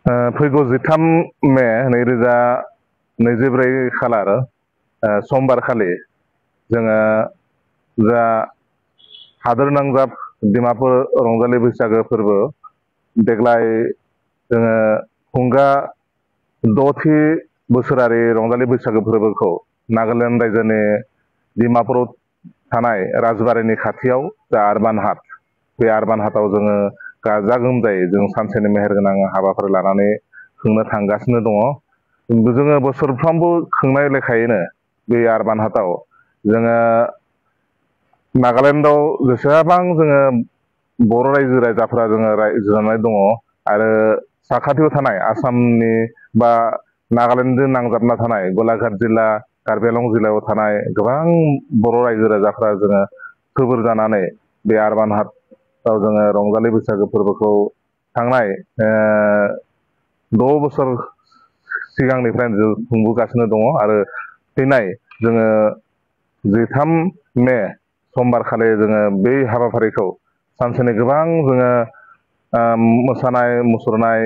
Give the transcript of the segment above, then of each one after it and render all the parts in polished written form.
फैगौ 13 मे 2024 खालार समबार खालि जोङो जा हादोर नांजाब डिमापुर रंजालि बैसागो फोरबो देग्लाय जोङो हुंगा 6थि बोसोरारि रंजालि बैसागो फोरबोखौ नागालेण्ड रायजोनि डिमापुराव थानाय राजबारिनि खाथियाव जा आरबान हाट बे आरबान हाटआव जोङो गाजा गोमजायै जों सानसेनि मेहेरगोनां हाबाफारि लानानै खुंनो थांगासिनो दङ। जोङो बोसोरफ्रोमबो खुंनाय लेखायैनो बे आरबान हाटआव जोङो नागालेण्डआव जेसेबां जोङो बर' रायजो राजाफ्रा जोङो रायजो जानाय दङ आरो साखाथियाव थानाय आसामनि बा नागालेण्डजों नांजाबना थानाय गलाघाट जिल्ला कार्बि आंलं जिल्लायाव थानाय गोबां बर' रायजो राजाफ्रा जोङो थुबुर जानानै बे आरबान हाटआव जोङो रंजालि बैसागो फोरबोखौ थांनाय 6 बोसोर सिगांनिफ्रायनो जों खुंबोगासिनो दङ आरो फैनाय जोङो 13 मे समबार खालि जोङो बे हाबाफारिखौ सानसेनि गोबां जोङो मोसानाय मुसुरनाय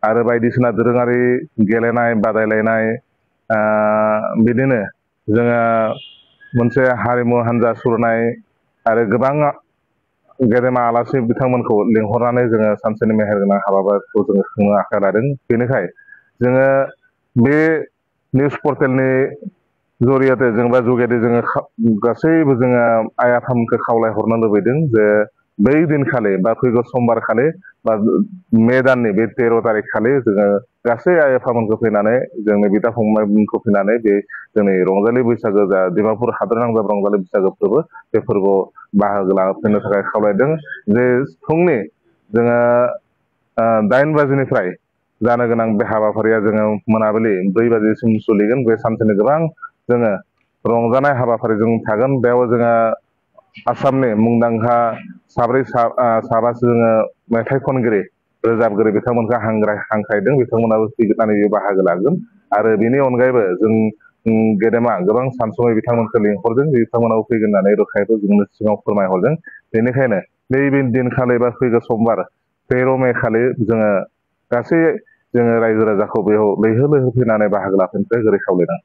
आरो बायदिसिना दोरोङारि गेलेनाय बादायलायनाय बिदिनो जोङो मोनसे हारिमु हान्जा सुरनाय आरो गोबां गेदेमा आलासि बिथांमोनखौ लिंहरनानै जोङो सानसेनि मेहेरगोनां हाबाफारिखौ जोङो खुंनो आखायाव लादों। बेनिखाय जोङो बे निउस पर्टेलनि जरियाते जोंबा जुगेदि जोङो गासैबो जोङो आइ आफामोनखौ खावलायहरनो लुबैदों जे बै दिनखालि बा फैगौ समबार खालि बा मे दाननि बे 13 तारिख खालि जोङो गासै आइ आफामोनखौ फैनानै जोंनि बिदा फंबायमोनखौ फैनानै बे जोंनि रंजालि बैसागो जा डिमापुर हादोर नांजाब रंजालि बैसागो फोरबो बे फोरबोआव बाहागो लाफैनो थाखाय खावलायदों। जे फुंनि जोङो 8 बाजिनिफ्राय जानो गोनां बे हाबाफारिया जोङो मोनाबिलि 4 बाजिसिम सोलिगोन। बे सानसेनि गोबां जोङो रंजानाय हाबाफारिजों थागोन। बेयाव जोङो आसामनि मुंदांखा साबासो जोङो मेथाइ खनगिरि रोजाबगिरि बिथांमोनखौ हांख्रायदों। बिथांमोनाबो फैनानै बाहागो लागोन आरो बेनि अनगायैबो जों गेदेमा गोबां सानसुमै बिथांमोनखौ लिंहरदों। बिथांमोनाबो फैगोन होननानै रोखायैबो जोंनो सिगाङाव फोरमायहरदों। बेनिखायनो नैबे दिनखालि बा फैगौ समबार 13 मे खालि जोङो गासै जोङो रायजो राजाखौ बेयाव लैहोर लैहोर फैनानै बाहागो लाफैनो थाखाय गुरै खावलायदों।